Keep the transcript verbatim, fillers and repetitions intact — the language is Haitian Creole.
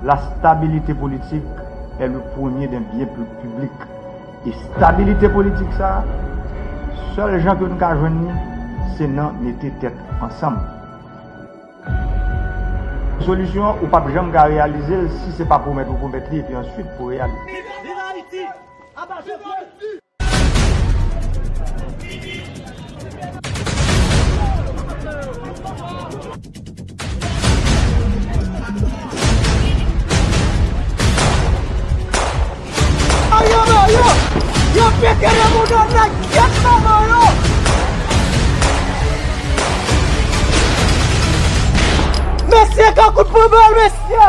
La stabilité politique est le premier des biens pu- publics. E stabilite politik sa a, sèl jan ke n ka jwenn li, se nan mete tèt ansanm. Solisyon an, ou p ap janm ka reyalize l si se pa pwomèt ou pwomèt li epi answit pou reyalize. Viv Ayiti! Aba Jovenel! Ayo, ayo! Yo pete nan mouda nèg, gyèt manman yo! Mesye, ka kout pou bal, mesye!